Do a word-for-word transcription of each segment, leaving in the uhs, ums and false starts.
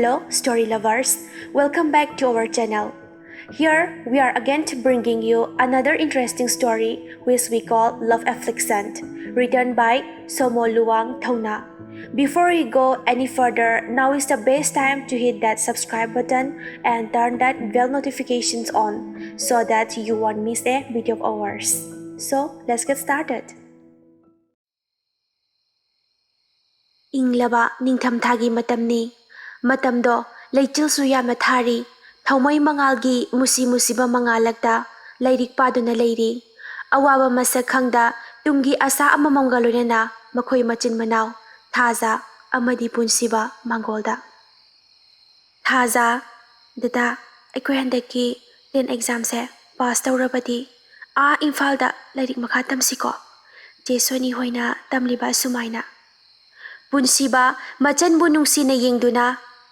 Hello, story lovers. Welcome back to our channel. Here, we are again bringing you another interesting story, which we call Love Affliction, written by Somo Luang Thongna. Before we go any further, now is the best time to hit that subscribe button and turn that bell notifications on so that you won't miss a video of ours. So, let's get started. ꯏꯪꯂꯕ ꯅꯤꯡꯊꯝꯊꯥꯒꯤ ꯃꯇꯝꯅꯤ꯫ ꯃꯇꯝꯗꯣ ꯂꯩꯆꯤꯜꯁꯨ ꯌꯥꯝꯅ ꯊꯥꯔꯤ꯫ ꯊꯧꯃꯩ ꯃꯉꯥꯜꯒꯤ ꯃꯨꯁꯤ ꯃꯨꯁꯤꯕ ꯃꯉꯥꯜꯂꯛꯇ ꯂꯥꯏꯔꯤꯛ ꯄꯥꯗꯨꯅ ꯂꯩꯔꯤ꯫ ꯑꯋꯥꯕ ꯃꯁꯛ ꯈꯪꯗ ꯇꯨꯡꯒꯤ ꯑꯁꯥ ꯑꯃꯃꯝꯒ ꯂꯣꯏꯅꯅ ꯃꯈꯣꯏ ꯃꯆꯤꯟ ꯃꯅꯥꯎ ꯊꯥꯖ ꯑꯃꯗꯤ ꯄꯨꯟꯁꯤꯕ ꯃꯥꯡꯒꯣꯜꯗ꯫ ꯊꯥꯖ, "ꯗꯗꯥ, ꯑꯩꯈꯣꯏ ꯍꯟꯗꯛꯀꯤ ꯇꯦꯟ ꯑꯦꯛꯖꯥꯝꯁꯦ ꯄꯥꯁ ꯇꯧꯔꯕꯗꯤ ꯑꯥ ꯏꯝꯐꯥꯜꯗ ꯂꯥꯏꯔꯤꯛ ꯃꯈꯥ ꯇꯝꯁꯤꯀꯣ, ꯆꯦ ꯁꯣꯅꯤ ꯍꯣꯏꯅ ꯇꯝꯂꯤꯕ ꯑꯁꯨꯃꯥꯏꯅ꯫" ꯄꯨꯟꯁꯤꯕ ꯃꯆꯟꯕꯨ ꯅꯨꯡꯁꯤꯅ ꯌꯦꯡꯗꯨꯅ,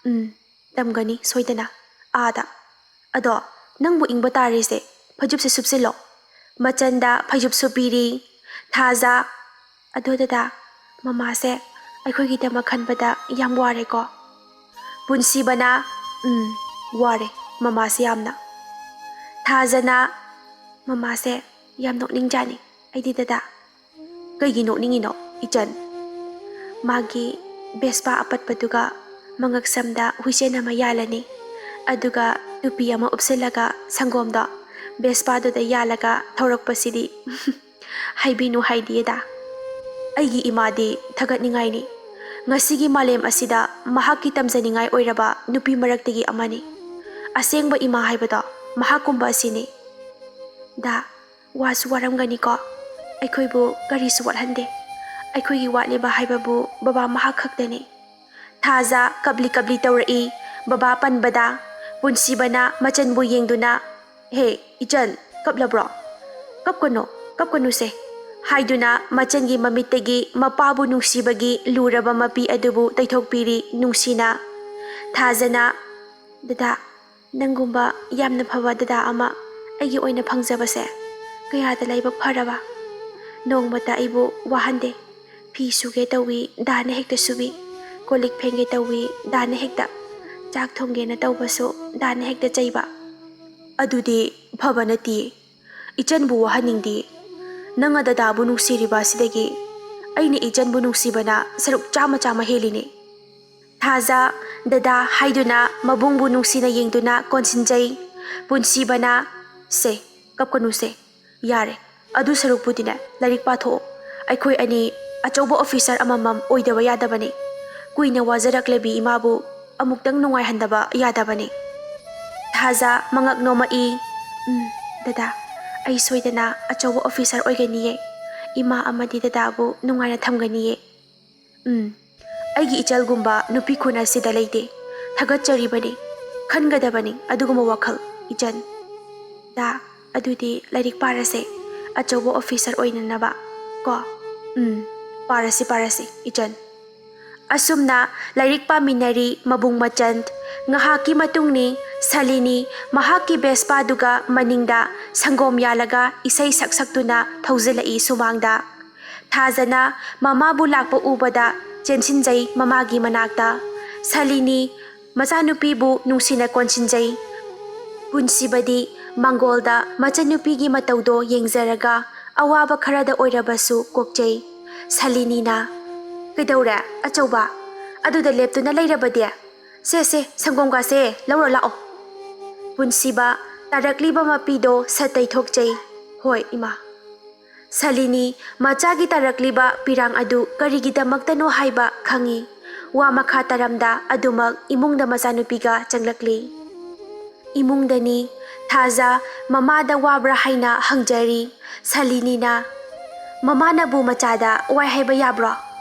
"ꯎꯝ, ꯇꯝꯒꯅꯤ ꯁꯣꯏꯗꯅ, ꯑꯥꯗ꯫ ꯑꯗꯣ ꯅꯪꯕꯨ ꯏꯪꯕ ꯇꯥꯔꯤꯁꯦ, ꯐꯩꯖꯨꯞꯁꯦ ꯁꯨꯞꯆꯤꯜꯂꯣ꯫" ꯃꯆꯟꯗ ꯐꯩꯖꯨꯞ ꯁꯨꯞꯄꯤꯔꯤ꯫ ꯊꯥꯖ, "ꯑꯗꯣ ꯗꯗꯥ, ꯃꯃꯥꯁꯦ ꯑꯩꯈꯣꯏꯒꯤꯗꯃꯛ ꯈꯟꯕꯗ ꯌꯥꯝ ꯋꯥꯔꯦꯀꯣ?" ꯄꯨꯟꯁꯤꯕꯅ, "ꯎꯝ, ꯋꯥꯔꯦ ꯃꯃꯥꯁꯦ ꯌꯥꯝꯅ꯫" ꯊꯥꯖꯅ, "ꯃꯃꯥꯁꯦ ꯌꯥꯝ ꯅꯣꯛꯅꯤꯡꯖꯥꯅꯤ ꯑꯩꯗꯤ ꯗꯗꯥ꯫" "ꯀꯩꯒꯤ ꯅꯣꯛꯅꯤꯡꯉꯤꯅꯣ ꯏꯆꯟ?" ꯃꯥꯒꯤ ꯕꯦꯁꯄꯥ ꯑꯄꯠꯄꯗꯨꯒ ꯃꯉꯛ ꯁꯝꯗ ꯍꯨꯏꯁꯦꯟ ꯑꯃ ꯌꯥꯜꯂꯅꯤ, ꯑꯗꯨꯒ ꯇꯨꯄꯤ ꯑꯃ ꯎꯞꯁꯤꯜꯂꯒ ꯁꯪꯒꯣꯝꯗꯣ ꯕꯦꯁꯄꯥꯗꯨꯗ ꯌꯥꯜꯂꯒ ꯊꯧꯔꯛꯄꯁꯤꯗꯤ꯫ ꯍꯥꯏꯕꯤꯅꯨ ꯍꯥꯏꯗꯤꯌꯦꯗ꯫ ꯑꯩꯒꯤ ꯏꯃꯥꯗꯤ ꯊꯥꯒꯠꯅꯤꯡꯉꯥꯏꯅꯤ꯫ ꯉꯁꯤꯒꯤ ꯃꯥꯂꯦꯝ ꯑꯁꯤꯗ ꯃꯍꯥꯛꯀꯤ ꯇꯝꯖꯅꯤꯡꯉꯥꯏ ꯑꯣꯏꯔꯕ ꯅꯨꯄꯤ ꯃꯔꯛꯇꯒꯤ ꯑꯃꯅꯤ꯫ ꯑꯁꯦꯡꯕ ꯏꯃꯥ ꯍꯥꯏꯕꯗꯣ ꯃꯍꯥꯛꯀꯨꯝꯕ ꯑꯁꯤꯅꯤ꯫ ꯗꯥ, ꯋꯥꯁꯨ ꯋꯥꯔꯝꯒꯅꯤꯀꯣ꯫ ꯑꯩꯈꯣꯏꯕꯨ ꯀꯔꯤꯁꯨ ꯋꯥꯠꯍꯟꯗꯦ꯫ ꯑꯩꯈꯣꯏꯒꯤ ꯋꯥꯠꯂꯤꯕ ꯍꯥꯏꯕꯕꯨ ꯕꯕꯥ ꯃꯍꯥꯛ ꯈꯛꯇꯅꯤ꯫ ꯊꯥꯖ ꯀꯞꯂꯤ ꯀꯞꯂꯤ ꯇꯧꯔꯛꯏ꯫ ꯕꯕꯥ ꯄꯟꯕꯗ ꯄꯨꯟꯁꯤꯕꯅ ꯃꯆꯟꯕꯨ ꯌꯦꯡꯗꯨꯅ, "ꯍꯦ, ꯏꯆꯟ, ꯀꯞꯂꯕ꯭ꯔꯣ? ꯀꯞꯀꯅꯨ, ꯀꯞꯀꯅꯨꯁꯦ," ꯍꯥꯏꯗꯨꯅ ꯃꯆꯟꯒꯤ ꯃꯃꯤꯠꯇꯒꯤ ꯃꯄꯥꯕꯨ ꯅꯨꯡꯁꯤꯕꯒꯤ ꯂꯨꯔꯕ ꯃꯄꯤ ꯑꯗꯨꯕꯨ ꯇꯩꯊꯣꯛꯄꯤꯔꯤ ꯅꯨꯡꯁꯤꯅ꯫ ꯊꯥꯖꯅ, "ꯗꯗꯥ, ꯅꯪꯒꯨꯝꯕ ꯌꯥꯝꯅ ꯐꯕ ꯗꯗꯥ ꯑꯃ ꯑꯩꯒꯤ ꯑꯣꯏꯅ ꯐꯪꯖꯕꯁꯦ ꯀꯌꯥꯗ ꯂꯥꯏꯕꯛ ꯐꯔꯕ꯫ ꯅꯣꯡꯃꯇ ꯑꯩꯕꯨ ꯋꯥꯍꯟꯗꯦ꯫ ꯐꯤ ꯁꯨꯒꯦ ꯇꯧꯏ, ꯗꯥꯅ ꯍꯦꯛꯇ ꯁꯨꯕꯤ꯫ ꯀꯣꯜ ꯂꯤꯛ ꯐꯦꯡꯒꯦ ꯇꯧꯏ, ꯗꯥꯅ ꯍꯦꯛꯇ꯫ ꯆꯥꯛ ꯊꯣꯡꯒꯦꯅ ꯇꯧꯕꯁꯨ ꯗꯥꯅ ꯍꯦꯛꯇ ꯆꯩꯕ꯫ ꯑꯗꯨꯗꯤ ꯐꯕ ꯅꯠꯇꯤꯌꯦ꯫ ꯏꯆꯟꯕꯨ ꯋꯥꯍꯟꯅꯤꯡꯗꯤꯌꯦ꯫ ꯅꯪꯅ ꯗꯗꯥꯕꯨ ꯅꯨꯡꯁꯤꯔꯤꯕ ꯑꯁꯤꯗꯒꯤ ꯑꯩꯅ ꯏꯆꯟꯕꯨ ꯅꯨꯡꯁꯤꯕꯅ ꯁꯔꯨꯛ ꯆꯥꯝꯃ ꯆꯥꯝꯃ ꯍꯦꯜꯂꯤꯅꯦ꯫ ꯊꯥꯖ, ꯗꯗꯥ ꯍꯥꯏꯗꯨꯅ ꯃꯕꯨꯡꯕꯨ ꯅꯨꯡꯁꯤꯅ ꯌꯦꯡꯗꯨꯅ ꯀꯣꯟꯁꯤꯟꯖꯩ꯫ ꯄꯨꯟꯁꯤꯕꯅ, ꯁꯦ, ꯀꯞꯀꯅꯨꯁꯦ꯫ ꯌꯥꯔꯦ, ꯑꯗꯨ ꯁꯔꯨꯛꯄꯨꯗꯤꯅꯦ, ꯂꯥꯏꯔꯤꯛ ꯄꯥꯊꯣꯛꯑꯣ꯫ ꯑꯩꯈꯣꯏ ꯑꯅꯤ ꯑꯆꯧꯕ ꯑꯣꯐꯤꯁꯔ ꯑꯃꯃꯝ ꯑꯣꯏꯗꯕ ꯌꯥꯗꯕꯅꯤ꯫ ꯀꯨꯏꯅ ꯋꯥꯖꯔꯛꯂꯕꯤ ꯏꯃꯥꯕꯨ ꯑꯃꯨꯛꯇꯪ ꯅꯨꯡꯉꯥꯏꯍꯟꯗꯕ ꯌꯥꯗꯕꯅꯤ꯫ ꯊꯥꯖ ꯃꯉꯛ ꯅꯣꯝꯃꯛꯏ꯫ "ꯎꯝ, ꯗꯗꯥ, ꯑꯩ ꯁꯣꯏꯗꯅ ꯑꯆꯧꯕ ꯑꯣꯐꯤꯁꯔ ꯑꯣꯏꯒꯅꯤꯌꯦ꯫ ꯏꯃꯥ ꯑꯃꯗꯤ ꯗꯗꯥꯕꯨ ꯅꯨꯡꯉꯥꯏꯅ ꯊꯝꯒꯅꯤꯌꯦ꯫ ꯎꯝ, ꯑꯩꯒꯤ ꯏꯆꯜꯒꯨꯝꯕ ꯅꯨꯄꯤ ꯈꯨꯟ ꯑꯁꯤꯗ ꯂꯩꯇꯦ꯫ ꯊꯥꯒꯠꯆꯔꯤꯕꯅꯤ꯫ ꯈꯟꯒꯗꯕꯅꯤ ꯑꯗꯨꯒꯨꯝꯕ ꯋꯥꯈꯜ, ꯏꯆꯟ꯫ ꯗꯥ, ꯑꯗꯨꯗꯤ ꯂꯥꯏꯔꯤꯛ ꯄꯥꯔꯁꯦ꯫ ꯑꯆꯧꯕ ꯑꯣꯐꯤꯁꯔ ꯑꯣꯏꯅꯅꯕ꯫ ꯀꯣ? ꯎꯝ, ꯄꯥꯔꯁꯤ, ꯄꯥꯔꯁꯤ, ꯏꯆꯟ꯫" ꯑꯁꯨꯝꯅ ꯂꯥꯏꯔꯤꯛ ꯄꯥꯃꯤꯟꯅꯔꯤ ꯃꯕꯨꯡ ꯃꯆꯟ꯫ ꯉꯥꯏꯍꯥꯛꯀꯤ ꯃꯇꯨꯡꯅꯤ, ꯁꯂꯤꯅꯤ ꯃꯍꯥꯛꯀꯤ ꯕꯦꯁꯄꯥꯗꯨꯒ ꯃꯅꯤꯡꯗ ꯁꯪꯒꯣꯝ ꯌꯥꯜꯂꯒ ꯏꯁꯩ ꯁꯛ ꯁꯛꯇꯨꯅ ꯊꯧꯖꯤꯜꯂꯛꯏ ꯁꯨꯃꯥꯡꯗ꯫ ꯊꯥꯖꯅ ꯃꯃꯥꯕꯨ ꯂꯥꯛꯄ ꯎꯕꯗ ꯆꯦꯟꯁꯤꯟꯖꯩ ꯃꯃꯥꯒꯤ ꯃꯅꯥꯛꯇ꯫ ꯁꯂꯤꯅꯤ ꯃꯆꯥꯅꯨꯄꯤꯕꯨ ꯅꯨꯡꯁꯤꯅ ꯀꯣꯟꯁꯤꯟꯖꯩ꯫ ꯄꯨꯟꯁꯤꯕꯗꯤ ꯃꯥꯡꯒꯣꯜꯗ ꯃꯆꯟꯅꯨꯄꯤꯒꯤ ꯃꯇꯧꯗꯣ ꯌꯦꯡꯖꯔꯒ ꯑꯋꯥꯕ ꯈꯔꯗ ꯑꯣꯏꯔꯕꯁꯨ ꯀꯣꯛꯆꯩ꯫ ꯁꯂꯤꯅꯤꯅ, "ꯀꯩꯗꯧꯔꯦ, ꯑꯆꯧꯕ? ꯑꯗꯨꯗ ꯂꯦꯞꯇꯨꯅ ꯂꯩꯔꯕꯗꯤ? ꯁꯦ, ꯁꯦ, ꯁꯪꯒꯣꯝꯒꯥꯁꯦ ꯂꯧꯔ ꯂꯥꯛꯑꯣ꯫" ꯄꯨꯟꯁꯤꯕ ꯇꯥꯔꯛꯂꯤꯕ ꯃꯄꯤꯗꯣ ꯁꯠ ꯇꯩꯊꯣꯛꯆꯩ꯫ "ꯍꯣꯏ, ꯏꯃꯥ꯫" ꯁꯂꯤꯅꯤ ꯃꯆꯥꯒꯤ ꯇꯥꯔꯛꯂꯤꯕ ꯄꯤꯔꯥꯡ ꯑꯗꯨ ꯀꯔꯤꯒꯤꯗꯃꯛꯇꯅꯣ ꯍꯥꯏꯕ ꯈꯪꯏ꯫ ꯋꯥ ꯃꯈꯥ ꯇꯥꯔꯝꯗ ꯑꯗꯨꯃꯛ ꯏꯃꯨꯡꯗ ꯃꯆꯥꯅꯨꯄꯤꯒ ꯆꯪꯂꯛꯂꯤ꯫ ꯏꯃꯨꯡꯗꯅꯤ꯫ ꯊꯥꯖ ꯃꯃꯥꯗ ꯋꯥꯕ꯭ꯔꯥ ꯍꯥꯏꯅ ꯍꯪꯖꯔꯤ꯫ ꯁꯂꯤꯅꯤꯅ, "ꯃꯃꯥꯅꯕꯨ ꯃꯆꯥꯗ ꯋꯥꯏ ꯍꯥꯏꯕ ꯌꯥꯕ꯭ꯔꯣ?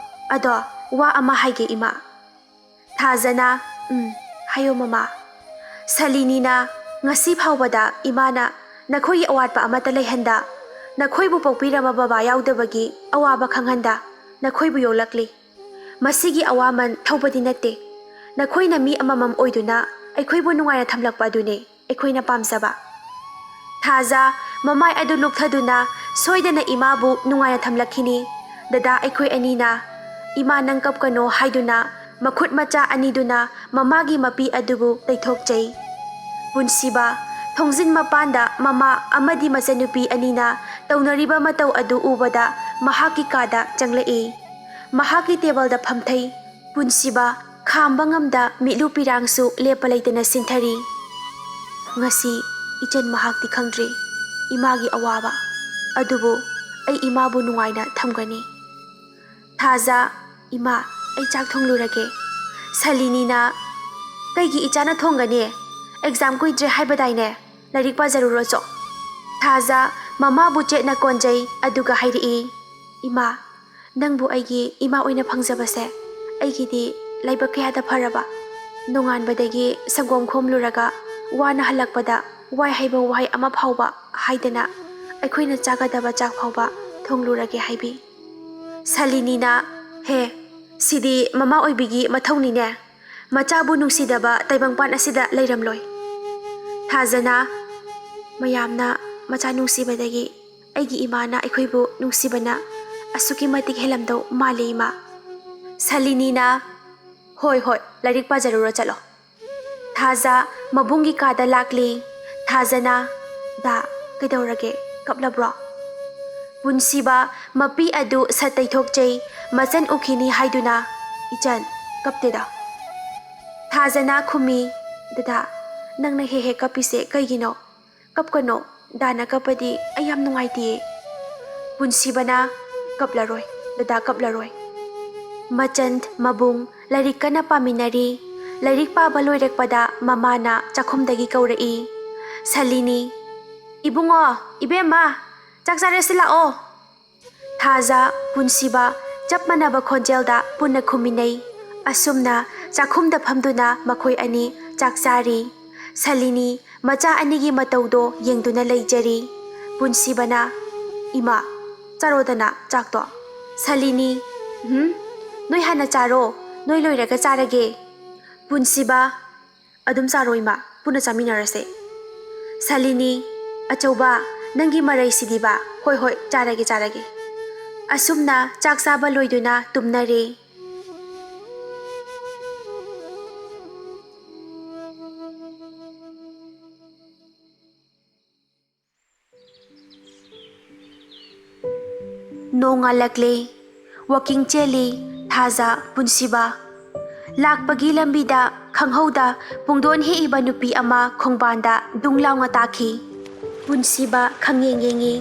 ꯑꯗꯣ ꯋꯥ ꯑꯃ ꯍꯥꯏꯒꯦ, ꯏꯃꯥ꯫" ꯊꯥꯖꯅ, "ꯎꯝ, ꯍꯥꯏꯌꯣ ꯃꯃꯥ꯫" ꯁꯂꯤꯅꯤꯅ, "ꯉꯁꯤ ꯐꯥꯎꯕꯗ ꯏꯃꯥꯅ ꯅꯈꯣꯏꯒꯤ ꯑꯋꯥꯠꯄ ꯑꯃꯠꯇ ꯂꯩꯍꯟꯗ, ꯅꯈꯣꯏꯕꯨ ꯄꯣꯛꯄꯤꯔꯕ ꯕꯕꯥ ꯌꯥꯎꯗꯕꯒꯤ ꯑꯋꯥꯕ ꯈꯪꯍꯟꯗ, ꯅꯈꯣꯏꯕꯨ ꯌꯣꯛꯂꯛꯂꯤ꯫ ꯃꯁꯤꯒꯤ ꯑꯋꯥꯃꯟ ꯊꯧꯕꯗꯤ ꯅꯠꯇꯦ꯫ ꯅꯈꯣꯏꯅ ꯃꯤ ꯑꯃꯃꯝ ꯑꯣꯏꯗꯨꯅ ꯑꯩꯈꯣꯏꯕꯨ ꯅꯨꯡꯉꯥꯏꯅ ꯊꯝꯂꯛꯄ ꯑꯗꯨꯅꯤ ꯑꯩꯈꯣꯏꯅ ꯄꯥꯝꯖꯕ꯫" ꯊꯥꯖ ꯃꯃꯥꯏ ꯑꯗꯨ ꯂꯨꯞꯊꯗꯨꯅ, "ꯁꯣꯏꯗꯅ ꯏꯃꯥꯕꯨ ꯅꯨꯡꯉꯥꯏꯅ ꯊꯝꯂꯛꯈꯤꯅꯤ꯫ ꯗꯗꯥ, ꯑꯩꯈꯣꯏ ꯑꯅꯤꯅ ꯏꯃꯥ ꯅꯪ ꯀꯞꯀꯅꯣ ꯍꯥꯏꯗꯨꯅ ꯃꯈꯨꯠ ꯃꯆꯥ ꯑꯅꯤꯗꯨꯅ ꯃꯃꯥꯒꯤ ꯃꯄꯤ ꯑꯗꯨꯕꯨ ꯇꯩꯊꯣꯛꯆꯩ꯫ ꯄꯨꯟꯁꯤꯕ, ꯊꯣꯡꯖꯤꯟ ꯃꯄꯥꯟꯗ ꯃꯃꯥ ꯑꯃꯗꯤ ꯃꯆꯟꯅꯨꯄꯤ ꯑꯅꯤꯅ ꯇꯧꯅꯔꯤꯕ ꯃꯇꯧ ꯑꯗꯨ ꯎꯕꯗ ꯃꯍꯥꯛꯀꯤ ꯀꯥꯗ ꯆꯪꯂꯛꯏ꯫ ꯃꯍꯥꯛꯀꯤ ꯇꯦꯕꯜꯗ ꯐꯝꯊꯩ꯫ ꯄꯨꯟꯁꯤꯕ, ꯈꯥꯝꯕ ꯉꯝꯗ ꯃꯤꯠꯂꯨ ꯄꯤꯔꯥꯡꯁꯨ ꯂꯦꯞꯄ ꯂꯩꯇꯅ ꯁꯤꯟꯊꯔꯤ꯫ ꯉꯁꯤ ꯏꯆꯟ ꯃꯍꯥꯛꯇꯤ ꯈꯪꯗ꯭ꯔꯤ ꯏꯃꯥꯒꯤ ꯑꯋꯥꯕ꯫ ꯑꯗꯨꯕꯨ ꯑꯩ ꯏꯃꯥꯕꯨ ꯅꯨꯡꯉꯥꯏꯅ ꯊꯝꯒꯅꯤ꯫ ꯊꯥꯖ, "ꯏꯃꯥ, ꯑꯩ ꯆꯥꯛ ꯊꯣꯡꯂꯨꯔꯒꯦ꯫" ꯁꯂꯤꯅꯤꯅ, "ꯀꯩꯒꯤ ꯏꯆꯥꯅ ꯊꯣꯡꯒꯅꯤ? ꯑꯦꯛꯖꯥꯝ ꯀꯨꯏꯗ꯭ꯔꯦ ꯍꯥꯏꯕꯗꯥꯏꯅꯦ? ꯂꯥꯏꯔꯤꯛ ꯄꯥꯖꯔꯨꯔꯣ ꯆꯣ꯫" ꯊꯥꯖ ꯃꯃꯥꯕꯨ ꯆꯦꯠꯅ ꯀꯣꯟꯖꯩ, ꯑꯗꯨꯒ ꯍꯥꯏꯔꯛꯏ, "ꯏꯃꯥ, ꯅꯪꯕꯨ ꯑꯩꯒꯤ ꯏꯃꯥ ꯑꯣꯏꯅ ꯐꯪꯖꯕꯁꯦ ꯑꯩꯒꯤꯗꯤ ꯂꯥꯏꯕꯛ ꯀꯌꯥꯗ ꯐꯔꯕ꯫ ꯅꯣꯡꯉꯥꯟꯕꯗꯒꯤ ꯁꯪꯒꯣꯝ ꯈꯣꯝꯂꯨꯔꯒ ꯋꯥꯅ ꯍꯜꯂꯛꯄꯗ ꯋꯥꯏ ꯍꯥꯏꯕ ꯋꯥꯍꯩ ꯑꯃ ꯐꯥꯎꯕ ꯍꯥꯏꯗꯅ ꯑꯩꯈꯣꯏꯅ ꯆꯥꯒꯗꯕ ꯆꯥꯛ ꯐꯥꯎꯕ ꯊꯣꯡꯂꯨꯔꯒꯦ ꯍꯥꯏꯕꯤ꯫" ꯁꯂꯤꯅꯤꯅ, "ꯍꯦ, ꯁꯤꯗꯤ ꯃꯃꯥ ꯑꯣꯏꯕꯤꯒꯤ ꯃꯊꯧꯅꯤꯅꯦ꯫ ꯃꯆꯥꯕꯨ ꯅꯨꯡꯁꯤꯗꯕ ꯇꯥꯏꯕꯪꯄꯥꯟ ꯑꯁꯤꯗ ꯂꯩꯔꯝꯂꯣꯏ꯫" ꯊꯥꯖꯅ, "ꯃꯌꯥꯝꯅ ꯃꯆꯥ ꯅꯨꯡꯁꯤꯕꯗꯒꯤ ꯑꯩꯒꯤ ꯏꯃꯥꯅ ꯑꯩꯈꯣꯏꯕꯨ ꯅꯨꯡꯁꯤꯕꯅ ꯑꯁꯨꯛꯀꯤ ꯃꯇꯤꯛ ꯍꯦꯜꯂꯝꯗꯧ ꯃꯥꯜꯂꯤ, ꯏꯃꯥ꯫" ꯁꯂꯤꯅꯤꯅ, "ꯍꯣꯏ, ꯍꯣꯏ, ꯂꯥꯏꯔꯤꯛ ꯄꯥꯖꯔꯨꯔꯣ ꯆꯠꯂꯣ꯫" ꯊꯥꯖ ꯃꯕꯨꯡꯒꯤ ꯀꯥꯗ ꯂꯥꯛꯂꯤ꯫ ꯊꯥꯖꯅ, "ꯗꯥ, ꯀꯩꯗꯧꯔꯒꯦ? ꯀꯞꯂꯕ꯭ꯔꯣ?" ꯄꯨꯟꯁꯤꯕ ꯃꯄꯤ ꯑꯗꯨ ꯁꯠ ꯇꯩꯊꯣꯛꯆꯩ, ꯃꯆꯟ ꯎꯈꯤꯅꯤ ꯍꯥꯏꯗꯨꯅ꯫ "ꯏꯆꯟ, ꯀꯞꯇꯦꯗ꯫" ꯊꯥꯖꯅ ꯈꯨꯝꯃꯤ, "ꯗꯗꯥ, ꯅꯪꯅ ꯍꯦꯛ ꯍꯦꯛ ꯀꯞꯄꯤꯁꯦ ꯀꯩꯒꯤꯅꯣ? ꯀꯞꯀꯅꯣ, ꯗꯥꯅ ꯀꯞꯄꯗꯤ ꯑꯩ ꯌꯥꯝ ꯅꯨꯡꯉꯥꯏꯇꯦ꯫" ꯄꯨꯟꯁꯤꯕꯅ, "ꯀꯞꯂꯔꯣꯏ, ꯗꯗꯥ ꯀꯞꯂꯔꯣꯏ꯫" ꯃꯆꯟ ꯃꯕꯨꯡ ꯂꯥꯏꯔꯤꯛ ꯀꯟꯅ ꯄꯥꯃꯤꯟꯅꯔꯤ꯫ ꯂꯥꯏꯔꯤꯛ ꯄꯥꯕ ꯂꯣꯏꯔꯛꯄꯗ ꯃꯃꯥꯅ ꯆꯥꯛꯈꯨꯝꯗꯒꯤ ꯀꯧꯔꯛꯏ, "ꯁꯂꯤꯅꯤ, ꯏꯕꯨꯡꯉꯣ, ꯏꯕꯦꯝꯃ, ꯆꯥꯛ ꯆꯥꯔꯁꯤ ꯂꯥꯛꯑꯣ꯫" ꯊꯥꯖ, ꯄꯨꯟꯁꯤꯕ ꯆꯞ ꯃꯥꯟꯅꯕ ꯈꯣꯟꯖꯦꯜꯗ ꯄꯨꯟꯅ ꯈꯨꯝꯃꯤꯟꯅꯩ꯫ ꯑꯁꯨꯝꯅ ꯆꯥꯛꯈꯨꯝꯗ ꯐꯝꯗꯨꯅ ꯃꯈꯣꯏ ꯑꯅꯤ ꯆꯥꯛ ꯆꯥꯔꯤ꯫ ꯁꯂꯤꯅꯤ ꯃꯆꯥ ꯑꯅꯤꯒꯤ ꯃꯇꯧꯗꯣ ꯌꯦꯡꯗꯨꯅ ꯂꯩꯖꯔꯤ꯫ ꯄꯨꯟꯁꯤꯕꯅ, "ꯏꯃꯥ, ꯆꯥꯔꯣꯗꯅ ꯆꯥꯛꯇꯣ꯫" ꯁꯂꯤꯅꯤ, "ꯎꯝ, ꯅꯣꯏ ꯍꯥꯟꯅ ꯆꯥꯔꯣ, ꯅꯣꯏ ꯂꯣꯏꯔꯒ ꯆꯥꯔꯒꯦ꯫" ꯄꯨꯟꯁꯤꯕ, "ꯑꯗꯨꯝ ꯆꯥꯔꯣ ꯏꯃꯥ, ꯄꯨꯟꯅ ꯆꯥꯃꯤꯟꯅꯔꯁꯦ꯫" ꯁꯂꯤꯅꯤ, "ꯑꯆꯧꯕ, ꯅꯪꯒꯤ ꯃꯔꯩꯁꯤꯗꯤꯕ꯫ ꯍꯣꯏ, ꯍꯣꯏ, ꯆꯥꯔꯒꯦ, ꯆꯥꯔꯒꯦ꯫" ꯑꯁꯨꯝꯅ ꯆꯥꯛ ꯆꯥꯕ ꯂꯣꯏꯗꯨꯅ ꯇꯨꯝꯅꯔꯦ꯫ ꯅꯣꯡꯉꯥꯜꯂꯛꯂꯦ꯫ ꯋꯥꯀꯤꯡ ꯆꯦꯜꯂꯤ ꯊꯥꯖ, ꯄꯨꯟꯁꯤꯕ꯫ ꯂꯥꯛꯄꯒꯤ ꯂꯝꯕꯤꯗ ꯈꯪꯍꯧꯗ ꯄꯨꯡꯗꯣꯟ ꯍꯦꯛꯏꯕ ꯅꯨꯄꯤ ꯑꯃ ꯈꯣꯡꯕꯥꯟꯗ ꯗꯨꯡ ꯂꯥꯎꯅ ꯇꯥꯈꯤ꯫ ꯄꯨꯟꯁꯤꯕ ꯈꯪꯌꯦꯡ ꯌꯦꯡꯉꯤ꯫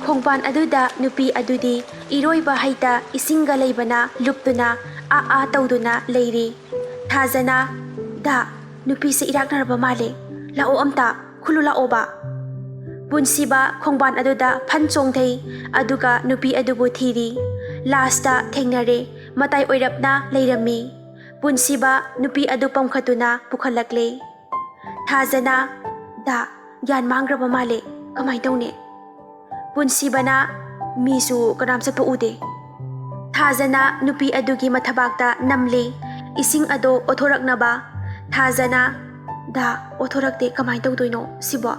ꯈꯣꯡꯕꯥꯟ ꯑꯗꯨꯗ ꯅꯨꯄꯤ ꯑꯗꯨꯗꯤ ꯏꯔꯣꯏꯕ ꯍꯩꯇ ꯏꯁꯤꯡꯒ ꯂꯩꯕꯅ ꯂꯨꯞꯇꯨꯅ ꯑꯥ ꯑꯥ ꯇꯧꯗꯨꯅ ꯂꯩꯔꯤ꯫ ꯊꯥꯖꯅ, "ꯗꯥ, ꯅꯨꯄꯤꯁꯦ ꯏꯔꯥꯛꯅꯔꯕ ꯃꯥꯜꯂꯦ꯫ ꯂꯥꯛꯑꯣ ꯑꯝꯇ, ꯈꯨꯜꯂꯨ ꯂꯥꯛꯑꯣꯕ꯫" ꯄꯨꯟꯁꯤꯕ ꯈꯣꯡꯕꯥꯟ ꯑꯗꯨꯗ ꯐꯟ ꯆꯣꯡꯊꯩ, ꯑꯗꯨꯒ ꯅꯨꯄꯤ ꯑꯗꯨꯕꯨ ꯊꯤꯔꯤ꯫ ꯂꯥꯁꯇ ꯊꯦꯡꯅꯔꯦ, ꯃꯇꯥꯏ ꯑꯣꯏꯔꯞꯅ ꯂꯩꯔꯝꯃꯤ꯫ ꯄꯨꯟꯁꯤꯕ ꯅꯨꯄꯤ ꯑꯗꯨ ꯄꯝꯈꯠꯇꯨꯅ ꯄꯨꯈꯠꯂꯛꯂꯦ꯫ ꯊꯥꯖꯅ, "ꯗꯥ, ꯒ꯭ꯌꯥꯟ ꯃꯥꯡꯈ꯭ꯔꯕ ꯃꯥꯜꯂꯦ, ꯀꯃꯥꯏ ꯇꯧꯅꯤ?" ꯄꯨꯟꯁꯤꯕꯅ, "ꯃꯤꯁꯨ ꯀꯅꯥꯝ ꯆꯠꯄ ꯎꯗꯦ꯫" ꯊꯥꯖꯅ ꯅꯨꯄꯤ ꯑꯗꯨꯒꯤ ꯃꯊꯕꯥꯛꯇ ꯅꯝꯂꯤ, ꯏꯁꯤꯡ ꯑꯗꯣ ꯑꯣꯊꯣꯔꯛꯅꯕ꯫ ꯊꯥꯖꯅ, "ꯗꯥ, ꯑꯣꯊꯣꯔꯛꯇꯦ, ꯀꯃꯥꯏ ꯇꯧꯗꯣꯏꯅꯣ ꯁꯤꯕꯣ?"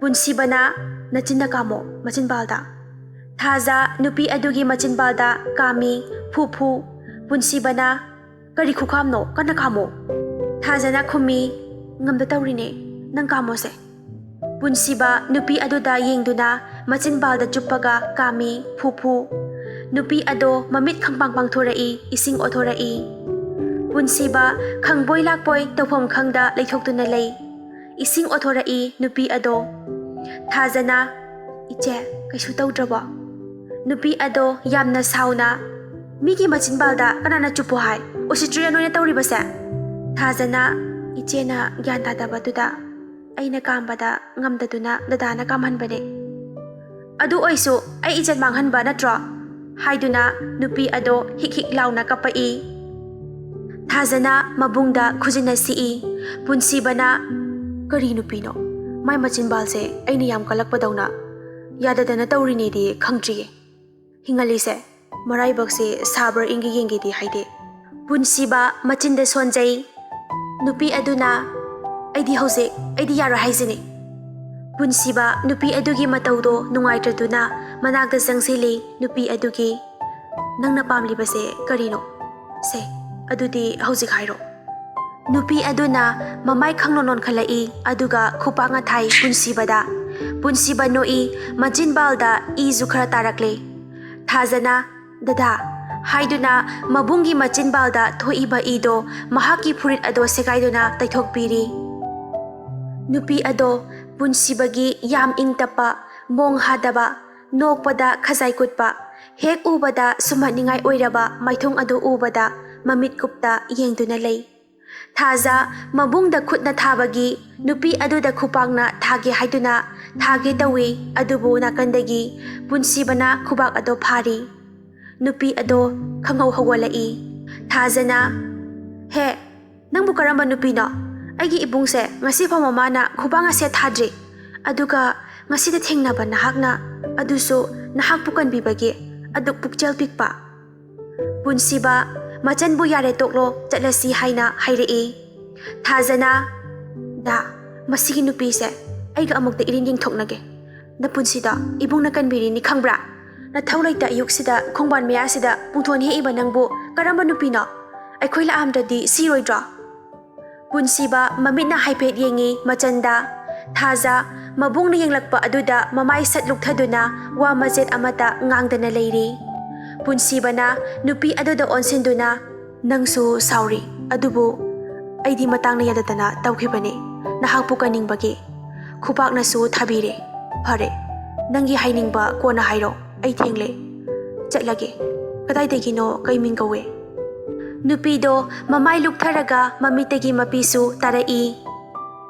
ꯄꯨꯟꯁꯤꯕꯅ, "ꯅꯆꯤꯟꯗ ꯀꯥꯝꯃꯣ, ꯃꯆꯤꯟꯕꯥꯜꯗ꯫" ꯊꯥꯖ ꯅꯨꯄꯤ ꯑꯗꯨꯒꯤ ꯃꯆꯤꯟꯕꯥꯜꯗ ꯀꯥꯝꯃꯤ, ꯐꯨ ꯐꯨ꯫ ꯄꯨꯟꯁꯤꯕꯅ, "ꯀꯔꯤ ꯈꯨꯈꯥꯝꯅꯣ? ꯀꯟꯅ ꯀꯥꯝꯃꯣ꯫" ꯊꯥꯖꯅ ꯈꯨꯝꯃꯤ, "ꯉꯝꯗ ꯇꯧꯔꯤꯅꯦ, ꯅꯪ ꯀꯥꯝꯃꯣꯁꯦ꯫" ꯄꯨꯟꯁꯤꯕ ꯅꯨꯄꯤ ꯑꯗꯨꯗ ꯌꯦꯡꯗꯨꯅ ꯃꯆꯤꯟꯕꯥꯜꯗ ꯆꯨꯞꯄꯒ ꯀꯥꯝꯃꯤ, ꯐꯨ ꯐꯨ꯫ ꯅꯨꯄꯤ ꯑꯗꯣ ꯃꯃꯤꯠ ꯈꯪꯄꯥꯡ ꯄꯥꯡꯊꯣꯔꯛꯏ, ꯏꯁꯤꯡ ꯑꯣꯊꯣꯔꯛꯏ꯫ ꯄꯨꯟꯁꯤꯕ ꯈꯪꯕꯣꯏ ꯂꯥꯛꯄꯣꯏ ꯇꯧꯐꯝ ꯈꯪꯗ ꯂꯩꯊꯣꯛꯇꯨꯅ ꯂꯩ꯫ ꯏꯁꯤꯡ ꯑꯣꯊꯣꯔꯛꯏ ꯅꯨꯄꯤ ꯑꯗꯣ꯫ ꯊꯥꯖꯅ, "ꯏꯆꯦ, ꯀꯩꯁꯨ ꯇꯧꯗ꯭ꯔꯕꯣ?" ꯅꯨꯄꯤ ꯑꯗꯣ ꯌꯥꯝꯅ ꯁꯥꯎꯅ, "ꯃꯤꯒꯤ ꯃꯆꯤꯟꯕꯥꯜꯗ ꯀꯅꯥꯅ ꯆꯨꯞꯄꯣ ꯍꯥꯏ? ꯎꯁꯤꯠꯇ꯭ꯔꯤꯔ ꯅꯣꯏꯅ ꯇꯧꯔꯤꯕꯁꯦ?" ꯊꯥꯖꯅ, "ꯏꯆꯦꯅ ꯒ꯭ꯌꯥꯟ ꯇꯥꯗꯕꯗꯨꯗ ꯑꯩꯅ ꯀꯥꯝꯕꯗ ꯉꯝꯗꯗꯨꯅ ꯗꯗꯥꯅ ꯀꯥꯝꯍꯟꯕꯅꯦ꯫ ꯑꯗꯨ ꯑꯣꯏꯁꯨ ꯑꯩ ꯏꯖꯠ ꯃꯥꯡꯍꯟꯕ ꯅꯠꯇ꯭ꯔꯣ?" ꯍꯥꯏꯗꯨꯅ ꯅꯨꯄꯤ ꯑꯗꯣ ꯍꯤꯛ ꯍꯤꯛ ꯂꯥꯎꯅ ꯀꯞꯄꯛꯏ꯫ ꯊꯥꯖꯅ ꯃꯕꯨꯡꯗ ꯈꯨꯖꯤꯟꯅ ꯁꯤꯛꯏ꯫ ꯄꯨꯟꯁꯤꯕꯅ, "ꯀꯔꯤ ꯅꯨꯄꯤꯅꯣ? ꯃꯥꯏ ꯃꯆꯤꯟꯕꯥꯜꯁꯦ ꯑꯩꯅ ꯌꯥꯝ ꯀꯜꯂꯛꯄꯗꯧꯅ꯫ ꯌꯥꯗꯗꯅ ꯇꯧꯔꯤꯅꯦꯗꯤ ꯈꯪꯗ꯭ꯔꯤꯌꯦ꯫ ꯍꯤꯡꯍꯜꯂꯤꯁꯦ ꯃꯔꯥꯏꯕꯛꯁꯦ ꯁꯥꯕ꯭ꯔꯥ ꯏꯪꯒꯦ ꯌꯦꯡꯒꯦꯗꯤ ꯍꯥꯏꯗꯦ꯫" ꯄꯨꯟꯁꯤꯕ ꯃꯆꯤꯟꯗ ꯁꯣꯟꯖꯩ꯫ ꯅꯨꯄꯤ ꯑꯗꯨꯅ, "ꯑꯩꯗꯤ ꯍꯧꯖꯤꯛ, ꯑꯩꯗꯤ ꯌꯥꯔꯣꯏ ꯍꯥꯏꯁꯤꯅꯤ꯫" ꯄꯨꯟꯁꯤꯕ ꯅꯨꯄꯤ ꯑꯗꯨꯒꯤ ꯃꯇꯧꯗꯣ ꯅꯨꯡꯉꯥꯏꯇ꯭ꯔꯗꯨꯅ ꯃꯅꯥꯛꯇ ꯆꯪꯁꯤꯜꯂꯤ꯫ ꯅꯨꯄꯤ ꯑꯗꯨꯒꯤ, "ꯅꯪꯅ ꯄꯥꯝꯂꯤꯕꯁꯦ ꯀꯔꯤꯅꯣ? ꯁꯦ, ꯑꯗꯨꯗꯤ ꯍꯧꯖꯤꯛ ꯍꯥꯏꯔꯣ꯫" ꯅꯨꯄꯤ ꯑꯗꯨꯅ ꯃꯃꯥꯏ ꯈꯪꯅꯣꯟ ꯅꯣꯟꯈꯠꯂꯛꯏ, ꯑꯗꯨꯒ ꯈꯨꯄꯥꯛꯅ ꯊꯥꯏ ꯄꯨꯟꯁꯤꯕꯗ꯫ ꯄꯨꯟꯁꯤꯕ ꯅꯣꯛꯏ, ꯃꯆꯤꯟꯕꯥꯜꯗ ꯏꯁꯨ ꯈꯔ ꯇꯥꯔꯛꯂꯦ꯫ ꯊꯥꯖꯅ "ꯗꯗꯥ" ꯍꯥꯏꯗꯨꯅ ꯃꯕꯨꯡꯒꯤ ꯃꯆꯤꯟꯕꯥꯜꯗ ꯊꯣꯛꯏꯕ ꯏꯗꯣ ꯃꯍꯥꯛꯀꯤ ꯐꯨꯔꯤꯠ ꯑꯗꯣ ꯁꯦꯒꯥꯏꯗꯨꯅ ꯇꯩꯊꯣꯛꯄꯤꯔꯤ꯫ ꯅꯨꯄꯤ ꯑꯗꯣ ꯄꯨꯟꯁꯤꯕꯒꯤ ꯌꯥꯝ ꯏꯪ ꯇꯞꯄ, ꯃꯣꯡ ꯍꯥꯗꯕ, ꯅꯣꯛꯄꯗ ꯈꯖꯥꯏ ꯀꯨꯠꯄ, ꯍꯦꯛ ꯎꯕꯗ ꯁꯨꯝꯍꯠꯅꯤꯡꯉꯥꯏ ꯑꯣꯏꯔꯕ ꯃꯥꯏꯊꯣꯡ ꯑꯗꯨ ꯎꯕꯗ ꯃꯃꯤꯠ ꯀꯨꯞꯇ ꯌꯦꯡꯗꯨꯅ ꯂꯩ꯫ ꯊꯥꯖ ꯃꯕꯨꯡꯗ ꯈꯨꯠꯅ ꯊꯥꯕꯒꯤ ꯅꯨꯄꯤ ꯑꯗꯨꯗ ꯈꯨꯄꯥꯛꯅ ꯊꯥꯒꯦ ꯍꯥꯏꯗꯨꯅ ꯊꯥꯒꯦ ꯇꯧꯏ, ꯑꯗꯨꯕꯨ ꯅꯥꯀꯟꯗꯒꯤ ꯄꯨꯟꯁꯤꯕꯅ ꯈꯨꯕꯥꯛ ꯑꯗꯣ ꯐꯥꯔꯤ꯫ ꯅꯨꯄꯤ ꯑꯗꯣ ꯈꯪꯍꯧ ꯍꯧꯒꯠꯂꯛꯏ꯫ ꯊꯥꯖꯅ, "ꯍꯦ, ꯅꯪꯕꯨ ꯀꯔꯝꯕ ꯅꯨꯄꯤꯅꯣ? ꯑꯩꯒꯤ ꯏꯕꯨꯡꯁꯦ ꯉꯁꯤ ꯐꯥꯎ ꯃꯃꯥꯅ ꯈꯨꯕꯥꯛ ꯑꯁꯦ ꯊꯥꯗ꯭ꯔꯤ꯫ ꯑꯗꯨꯒ ꯉꯁꯤꯗ ꯊꯦꯡꯅꯕ ꯅꯍꯥꯛꯅ, ꯑꯗꯨꯁꯨ ꯅꯍꯥꯛꯄꯨ ꯀꯟꯕꯤꯕꯒꯤ ꯑꯗꯨꯛ ꯄꯨꯛꯆꯦꯜ ꯄꯤꯛꯄ?" ꯄꯨꯟꯁꯤꯕ ꯃꯆꯟꯕꯨ "ꯌꯥꯔꯦ, ꯇꯣꯛꯂꯣ, ꯆꯠꯂꯁꯤ" ꯍꯥꯏꯅ ꯍꯥꯏꯔꯛꯏ꯫ ꯊꯥꯖꯅ, "ꯗꯥ, ꯃꯁꯤꯒꯤ ꯅꯨꯄꯤꯁꯦ ꯑꯩꯒ ꯑꯃꯨꯛꯇ ꯏꯔꯤꯟ ꯌꯦꯡꯊꯣꯛꯅꯒꯦ꯫ ꯅꯄꯨꯟꯁꯤꯗꯣ ꯏꯕꯨꯡꯅ ꯀꯟꯕꯤꯔꯤꯅꯤ ꯈꯪꯕ꯭ꯔꯥ? ꯅꯊꯧ ꯂꯩꯇ ꯑꯌꯨꯛꯁꯤꯗ ꯈꯣꯡꯕꯥꯟ ꯃꯌꯥꯁꯤꯗ ꯄꯨꯡꯊꯣꯟ ꯍꯦꯛꯏꯕ ꯅꯪꯕꯨ ꯀꯔꯝꯕ ꯅꯨꯄꯤꯅꯣ? ꯑꯩꯈꯣꯏ ꯂꯥꯛꯑꯝꯗ꯭ꯔꯗꯤ ꯁꯤꯔꯣꯏꯗ꯭ꯔꯣ?" ꯄꯨꯟꯁꯤꯕ ꯃꯃꯤꯠꯅ ꯍꯥꯏꯐꯦꯠ ꯌꯦꯡꯉꯤ ꯃꯆꯟꯗ꯫ ꯊꯥꯖ ꯃꯕꯨꯡꯅ ꯌꯦꯡꯂꯛꯄ ꯑꯗꯨꯗ ꯃꯃꯥꯏ ꯁꯠ ꯂꯨꯛꯊꯗꯨꯅ ꯋꯥ ꯃꯆꯦꯠ ꯑꯃꯠꯇ ꯉꯥꯡꯗꯅ ꯂꯩꯔꯤ꯫ ꯄꯨꯟꯁꯤꯕꯅ ꯅꯨꯄꯤ ꯑꯗꯨꯗ ꯑꯣꯟꯁꯤꯟꯗꯨꯅ, "ꯅꯪꯁꯨ ꯁꯥꯎꯔꯤ, ꯑꯗꯨꯕꯨ ꯑꯩꯗꯤ ꯃꯇꯥꯡꯅ ꯌꯥꯗꯗꯅ ꯇꯧꯈꯤꯕꯅꯤ, ꯅꯍꯥꯛꯄꯨ ꯀꯟꯅꯤꯡꯕꯒꯤ꯫ ꯈꯨꯄꯥꯛꯅꯁꯨ ꯊꯥꯕꯤꯔꯦ꯫ ꯐꯔꯦ, ꯅꯪꯒꯤ ꯍꯥꯏꯅꯤꯡꯕ ꯀꯣꯟꯅ ꯍꯥꯏꯔꯣ, ꯑꯩ ꯊꯦꯡꯂꯦ, ꯆꯠꯂꯒꯦ꯫ ꯀꯗꯥꯏꯗꯒꯤꯅꯣ? ꯀꯩ ꯃꯤꯡ ꯀꯧꯋꯦ?" ꯅꯨꯄꯤꯗꯣ ꯃꯃꯥꯏ ꯂꯨꯛꯊꯔꯒ ꯃꯃꯤꯠꯇꯒꯤ ꯃꯄꯤꯁꯨ ꯇꯥꯔꯛꯏ꯫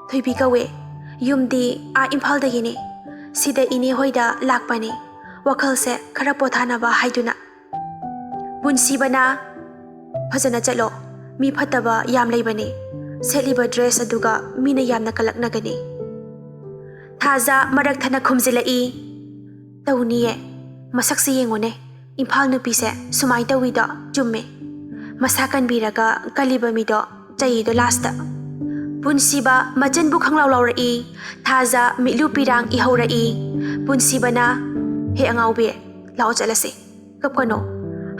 "ꯊꯣꯏꯕꯤ ꯀꯧꯋꯦ꯫ ꯌꯨꯝꯗꯤ ꯑꯥ ꯏꯝꯐꯥꯜꯗꯒꯤꯅꯦ꯫ ꯁꯤꯗ ꯏꯅꯦ ꯍꯣꯏꯗ ꯂꯥꯛꯄꯅꯦ, ꯋꯥꯈꯜꯁꯦ ꯈꯔ ꯄꯣꯊꯥꯅꯕ ꯍꯥꯏꯗꯨꯅ꯫" ꯄꯨꯟꯁꯤꯕꯅ, "ꯐꯖꯅ ꯆꯠꯂꯣ, ꯃꯤ ꯐꯠꯇꯕ ꯌꯥꯝ ꯂꯩꯕꯅꯦ, ꯁꯦꯠꯂꯤꯕ ꯗ꯭ꯔꯦꯁ ꯑꯗꯨꯒ ꯃꯤꯅ ꯌꯥꯝꯅ ꯀꯜꯂꯛꯅꯒꯅꯤ꯫" ꯊꯥꯖ ꯃꯔꯛ ꯊꯠꯅ ꯈꯨꯝꯖꯤꯜꯂꯛꯏ꯫ "ꯇꯧꯅꯤꯌꯦ, ꯃꯁꯛꯁꯤ ꯌꯦꯡꯉꯨꯅꯦ, ꯏꯝꯐꯥꯜ ꯅꯨꯄꯤꯁꯦ ꯁꯨꯃꯥꯏ ꯇꯧꯋꯤꯗꯣ ꯆꯨꯝꯃꯦ꯫ ꯃꯁꯥ ꯀꯟꯕꯤꯔꯒ ꯀꯜꯂꯤꯕ ꯃꯤꯗꯣ ꯆꯩꯗꯣ ꯂꯥꯁꯇ꯫" ꯄꯨꯟꯁꯤꯕ ꯃꯆꯟꯕꯨ ꯈꯪꯂꯥꯎ ꯂꯥꯎꯔꯛꯏ꯫ ꯊꯥꯖ ꯃꯤꯠꯂꯨ ꯄꯤꯔꯥꯡ ꯏꯍꯧꯔꯛꯏ꯫ ꯄꯨꯟꯁꯤꯕꯅ, "ꯍꯦ ꯑꯉꯥꯎꯕꯤ, ꯂꯥꯛꯑꯣ ꯆꯠꯂꯁꯤ, ꯀꯞꯀꯅꯣ"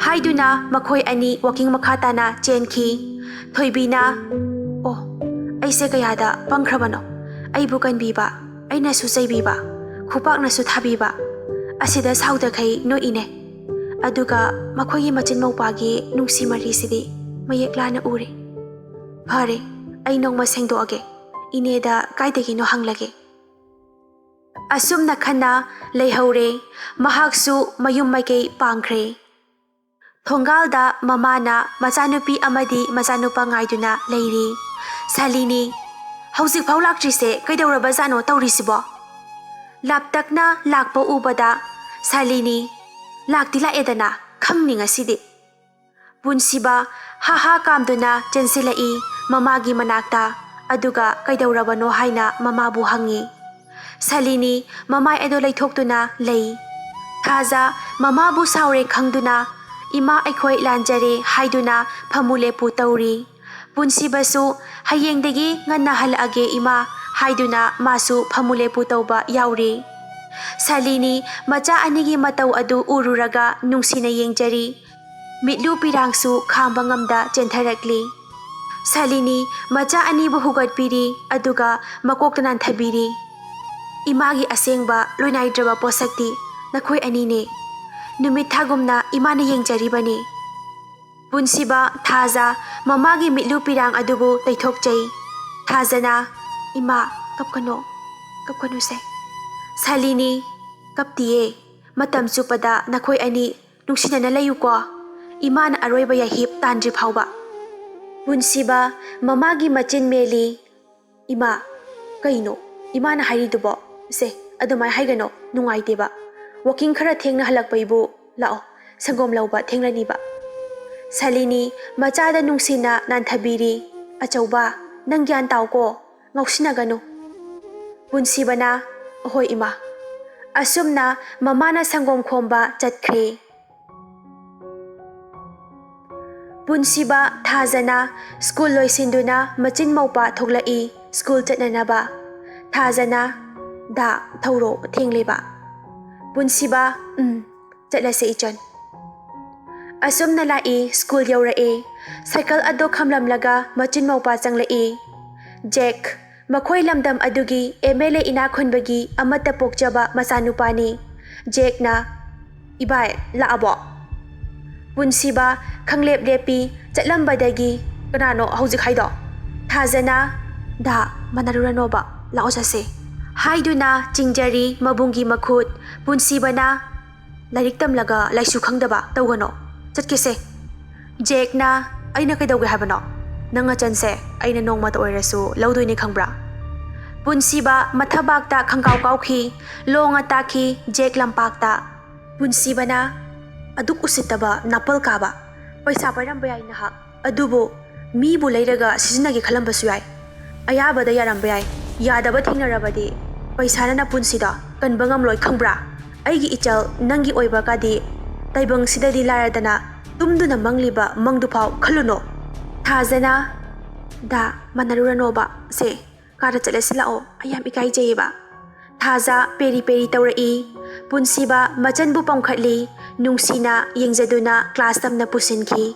ꯍꯥꯏꯗꯨꯅ ꯃꯈꯣꯏ ꯑꯅꯤ ꯋꯥꯀꯤꯡ ꯃꯈꯥ ꯇꯥꯅ ꯆꯦꯟꯈꯤ꯫ ꯊꯣꯏꯕꯤꯅ, "ꯑꯣ, ꯑꯩꯁꯦ ꯀꯌꯥꯗ ꯄꯪꯈ꯭ꯔꯕꯅꯣ꯫ ꯑꯩꯕꯨ ꯀꯟꯕꯤꯕ, ꯑꯩꯅꯁꯨ ꯆꯩꯕꯤꯕ, ꯈꯨꯄꯥꯛꯅꯁꯨ ꯊꯥꯕꯤꯕ, ꯑꯁꯤꯗ ꯁꯥꯎꯗꯈꯩ ꯅꯣꯛꯏꯅꯦ꯫ ꯑꯗꯨꯒ ꯃꯈꯣꯏꯒꯤ ꯃꯆꯤꯟ ꯃꯧꯄꯥꯒꯤ ꯅꯨꯡꯁꯤ ꯃꯔꯤꯁꯤꯗꯤ ꯃꯌꯦꯛ ꯂꯥꯅ ꯎꯔꯦ꯫ ꯐꯔꯦ, ꯑꯩ ꯅꯣꯡꯃ ꯁꯦꯡꯗꯣꯛꯑꯒꯦ꯫ ꯏꯅꯦꯗ ꯀꯥꯏꯗꯒꯤꯅꯣ ꯍꯪꯂꯒꯦ꯫ ꯑꯁꯨꯝꯅ ꯈꯟꯅ ꯂꯩꯍꯧꯔꯦ꯫ ꯃꯍꯥꯛꯁꯨ ꯃꯌꯨꯝ ꯃꯥꯏꯀꯩ ꯄꯥꯡꯈ꯭ꯔꯦ꯫ ꯊꯣꯡꯒꯥꯜꯗ ꯃꯃꯥꯅ ꯃꯆꯥꯅꯨꯄꯤ ꯑꯃꯗꯤ ꯃꯆꯥꯅꯨꯄꯥ ꯉꯥꯏꯗꯨꯅ ꯂꯩꯔꯤ꯫ ꯁꯥꯂꯤꯅꯤ, "ꯍꯧꯖꯤꯛꯐꯥꯎ ꯂꯥꯛꯇ꯭ꯔꯤꯁꯦ ꯀꯩꯗꯧꯔꯕꯖꯥꯠꯅꯣ ꯇꯧꯔꯤꯁꯤꯕꯣ?" ꯂꯥꯞꯇꯛꯅ ꯂꯥꯛꯄ ꯎꯕꯗ ꯁꯥꯂꯤꯅꯤ, "ꯂꯥꯛꯇꯤ ꯂꯥꯛꯑꯦꯗꯅ, ꯈꯪꯅꯤ ꯉꯁꯤꯗꯤ"꯫ ꯄꯨꯟꯁꯤꯕ ꯍꯥ ꯍꯥ ꯀꯥꯝꯗꯨꯅ ꯆꯦꯟꯁꯤꯜꯂꯛꯏ ꯃꯃꯥꯒꯤ ꯃꯅꯥꯛꯇ, ꯑꯗꯨꯒ ꯀꯩꯗꯧꯔꯕꯅꯣ ꯍꯥꯏꯅ ꯃꯃꯥꯕꯨ ꯍꯪꯉꯤ꯫ ꯁꯥꯂꯤꯅꯤ ꯃꯃꯥꯏ ꯑꯗꯨ ꯂꯩꯊꯣꯛꯇꯨꯅ ꯂꯩ꯫ ꯊꯥꯖ ꯃꯃꯥꯕꯨ ꯁꯥꯎꯔꯦ ꯈꯪꯗꯨꯅ, "ꯏꯃꯥ, ꯑꯩꯈꯣꯏ ꯂꯥꯟꯖꯔꯦ" ꯍꯥꯏꯗꯨꯅ ꯐꯝꯃꯨ ꯂꯦꯞꯄꯨ ꯇꯧꯔꯤ꯫ ꯄꯨꯟꯁꯤꯕꯁꯨ, "ꯍꯌꯦꯡꯗꯒꯤ ꯉꯟꯅ ꯍꯜꯂꯛꯑꯒꯦ ꯏꯃꯥ" ꯍꯥꯏꯗꯨꯅ ꯃꯥꯁꯨ ꯐꯝꯃꯨ ꯂꯦꯞꯄꯨ ꯇꯧꯕ ꯌꯥꯎꯔꯤ꯫ ꯁꯥꯂꯤꯅꯤ ꯃꯆꯥ ꯑꯅꯤꯒꯤ ꯃꯇꯧ ꯑꯗꯨ ꯎꯔꯨꯔꯒ ꯅꯨꯡꯁꯤꯅ ꯌꯦꯡꯖꯔꯤ꯫ ꯃꯤꯠꯂꯨ ꯄꯤꯔꯥꯡꯁꯨ ꯈꯥꯝꯕ ꯉꯝꯗ ꯆꯦꯟꯊꯔꯛꯂꯤ꯫ ꯁꯥꯂꯤꯅꯤ ꯃꯆꯥ ꯑꯅꯤꯕꯨ ꯍꯨꯒꯠꯄꯤꯔꯤ, ꯑꯗꯨꯒ ꯃꯀꯣꯛꯇ ꯅꯥꯟꯊꯕꯤꯔꯤ꯫ "ꯏꯃꯥꯒꯤ ꯑꯁꯦꯡꯕ ꯂꯣꯏꯅꯥꯏꯗ꯭ꯔꯕ ꯄꯣꯠꯁꯛꯇꯤ ꯅꯈꯣꯏ ꯑꯅꯤꯅꯦ꯫ ꯅꯨꯃꯤꯠ ꯊꯥꯒꯨꯝꯅ ꯏꯃꯥꯅ ꯌꯦꯡꯖꯔꯤꯕꯅꯤ"꯫ ꯄꯨꯟꯁꯤꯕ ꯊꯥꯖ ꯃꯃꯥꯒꯤ ꯃꯤꯠꯂꯨ ꯄꯤꯔꯥꯡ ꯑꯗꯨꯕꯨ ꯇꯩꯊꯣꯛꯆꯩ꯫ ꯊꯥꯖꯅ, "ꯏꯃꯥ, ꯀꯞꯀꯅꯣ, ꯀꯞꯀꯅꯨꯁꯦ"꯫ ꯁꯥꯂꯤꯅꯤ, "ꯀꯞꯇꯤꯌꯦ꯫ ꯃꯇꯝ ꯆꯨꯞꯄꯗ ꯅꯈꯣꯏ ꯑꯅꯤ ꯅꯨꯡꯁꯤꯅꯅ ꯂꯩꯌꯨꯀꯣ꯫ ꯏꯃꯥꯅ ꯑꯔꯣꯏꯕ ꯌꯥꯍꯤꯞ ꯇꯥꯟꯗ꯭ꯔꯤ ꯐꯥꯎꯕ"꯫ ꯄꯨꯟꯁꯤꯕ ꯃꯃꯥꯒꯤ ꯃꯆꯤꯟ ꯃꯦꯜꯂꯤ꯫ "ꯏꯃꯥ, ꯀꯩꯅꯣ ꯏꯃꯥꯅ ꯍꯥꯏꯔꯤꯗꯨꯕꯣ? ꯁꯦ, ꯑꯗꯨꯃꯥꯏ ꯍꯥꯏꯒꯅꯣ, ꯅꯨꯡꯉꯥꯏꯇꯦꯕ꯫ ꯋꯥꯀꯤꯡ ꯈꯔ ꯊꯦꯡꯅ ꯍꯜꯂꯛꯄꯩꯕꯨ ꯂꯥꯛꯑꯣ, ꯁꯪꯒꯣꯝ ꯂꯧꯕ ꯊꯦꯡꯂꯅꯤꯕ"꯫ ꯁꯥꯂꯤꯅꯤ ꯃꯆꯥꯗ ꯅꯨꯡꯁꯤꯅ ꯅꯥꯟꯊꯕꯤꯔꯤ꯫ "ꯑꯆꯧꯕ, ꯅꯪ ꯒ꯭ꯌꯥꯟ ꯇꯥꯎꯀꯣ, ꯉꯥꯎꯁꯤꯟꯅꯒꯅꯨ"꯫ ꯄꯨꯟꯁꯤꯕꯅ, "ꯑꯍꯣꯏ ꯏꯃꯥ"꯫ ꯑꯁꯨꯝꯅ ꯃꯃꯥꯅ ꯁꯪꯒꯣꯝ ꯈꯣꯝꯕ ꯆꯠꯈ꯭ꯔꯦ꯫ ꯄꯨꯟꯁꯤꯕ ꯊꯥꯖꯅ ꯁ꯭ꯀꯨꯜ ꯂꯣꯏꯁꯤꯟꯗꯨꯅ ꯃꯆꯤꯟ ꯃꯧꯄꯥ ꯊꯣꯛꯂꯛꯏ ꯁ꯭ꯀꯨꯜ ꯆꯠꯅꯅꯕ꯫ ꯊꯥꯖꯅ "ꯗꯥ, ꯊꯧꯔꯣ, ꯊꯦꯡꯂꯦꯕ"꯫ ꯄꯨꯟꯁꯤꯕ, "ꯎꯝ, ꯆꯠꯂꯁꯦ ꯏꯆꯟ"꯫ ꯑꯁꯨꯝꯅ ꯂꯥꯛꯏ ꯁ꯭ꯀꯨꯜ ꯌꯧꯔꯛꯑꯦ꯫ ꯁꯥꯏꯀꯜ ꯑꯗꯣ ꯈꯝꯂꯝꯂꯒ ꯃꯆꯤꯟ ꯃꯧꯄꯥ ꯆꯪꯂꯛꯏ꯫ ꯖꯦꯛ, ꯃꯈꯣꯏ ꯂꯝꯗꯝ ꯑꯗꯨꯒꯤ ꯑꯦꯝ ꯑꯦꯜ ꯑꯦ ꯏꯅꯥꯛ ꯈꯨꯟꯕꯒꯤ ꯑꯃꯠꯇ ꯄꯣꯛꯆꯕ ꯃꯆꯥꯅꯨꯄꯥꯅꯤ꯫ ꯖꯦꯛꯅ, "ꯏꯕꯥꯏ, ꯂꯥꯛꯑꯕꯣ?" ꯄꯨꯟꯁꯤꯕ ꯈꯪꯂꯦꯞ ꯂꯦꯞꯄꯤ꯫ ꯆꯠꯂꯝꯕꯗꯒꯤ "ꯀꯅꯥꯅꯣ ꯍꯧꯖꯤꯛ ꯍꯥꯏꯗꯣ?" ꯊꯥꯖꯅ "ꯗꯥ, ꯃꯥꯟꯅꯔꯨꯔꯅꯣꯕ, ꯂꯥꯛꯑꯣ ꯆꯠꯁꯦ" ꯍꯥꯏꯗꯨꯅ ꯆꯤꯡꯖꯔꯤ ꯃꯕꯨꯡꯒꯤ ꯃꯈꯨꯠ꯫ ꯄꯨꯟꯁꯤꯕꯅ "ꯂꯥꯏꯔꯤꯛ ꯇꯝꯂꯒ ꯂꯥꯏꯁꯨ ꯈꯪꯗꯕ ꯇꯧꯒꯅꯣ, ꯆꯠꯀꯦꯁꯦ"꯫ ꯖꯦꯛꯅ "ꯑꯩꯅ ꯀꯩꯗꯧꯒꯦ ꯍꯥꯏꯕꯅꯣ? ꯅꯪ ꯑꯆꯟꯁꯦ ꯑꯩꯅ ꯅꯣꯡꯃꯇ ꯑꯣꯏꯔꯁꯨ ꯂꯧꯗꯣꯏꯅꯤ, ꯈꯪꯕ꯭ꯔꯥ?" ꯄꯨꯟꯁꯤꯕ ꯃꯊꯕꯥꯛꯇ ꯈꯪꯀꯥꯎ ꯀꯥꯎꯈꯤ꯫ ꯂꯣꯡꯅ ꯇꯥꯈꯤ ꯖꯦꯛ ꯂꯝꯄꯥꯛꯇ꯫ ꯄꯨꯟꯁꯤꯕꯅ "ꯑꯗꯨꯛ ꯎꯁꯤꯠꯇꯕ ꯅꯥꯄꯜ ꯀꯥꯕ꯫ ꯄꯩꯁꯥ ꯄꯥꯏꯔꯝꯕ ꯌꯥꯏ ꯅꯍꯥꯛ, ꯑꯗꯨꯕꯨ ꯃꯤꯕꯨ ꯂꯩꯔꯒ ꯁꯤꯖꯤꯟꯅꯒꯦ ꯈꯜꯂꯝꯕꯁꯨ ꯌꯥꯏ꯫ ꯑꯌꯥꯕꯗ ꯌꯥꯔꯝꯕ ꯌꯥꯏ, ꯌꯥꯗꯕ ꯊꯦꯡꯅꯔꯕꯗꯤ ꯄꯩꯁꯥꯅ ꯅꯄꯨꯟꯁꯤꯗ ꯀꯟꯕ ꯉꯝꯂꯣꯏ, ꯈꯪꯕ꯭ꯔꯥ? ꯑꯩꯒꯤ ꯏꯆꯜ ꯅꯪꯒꯤ ꯑꯣꯏꯕꯒꯗꯤ ꯇꯥꯏꯕꯪꯁꯤꯗꯗꯤ ꯂꯥꯏꯔꯗꯅ, ꯇꯨꯝꯗꯨꯅ ꯃꯪꯂꯤꯕ ꯃꯪꯗꯨꯐꯥꯎ ꯈꯜꯂꯨꯅꯣ"꯫ ꯊꯥꯖꯅ "ꯗꯥ, ꯃꯥꯟꯅꯔꯨꯔꯅꯣꯕ ꯁꯦ, ꯀꯥꯗ ꯆꯠꯂꯁꯤ ꯂꯥꯛꯑꯣ, ꯑꯩ ꯌꯥꯝ ꯏꯀꯥꯏꯖꯩꯌꯦꯕ"꯫ ꯊꯥꯖ ꯄꯦꯔꯤ ꯄꯦꯔꯤ ꯇꯧꯔꯛꯏ꯫ ꯄꯨꯟꯁꯤꯕ ꯃꯆꯟꯕꯨ ꯄꯝꯈꯠꯂꯤ꯫ ꯅꯨꯡꯁꯤꯅ ꯌꯦꯡꯖꯗꯨꯅ ꯀ꯭ꯂꯥꯁ ꯇꯝꯅ ꯄꯨꯁꯤꯟꯈꯤ꯫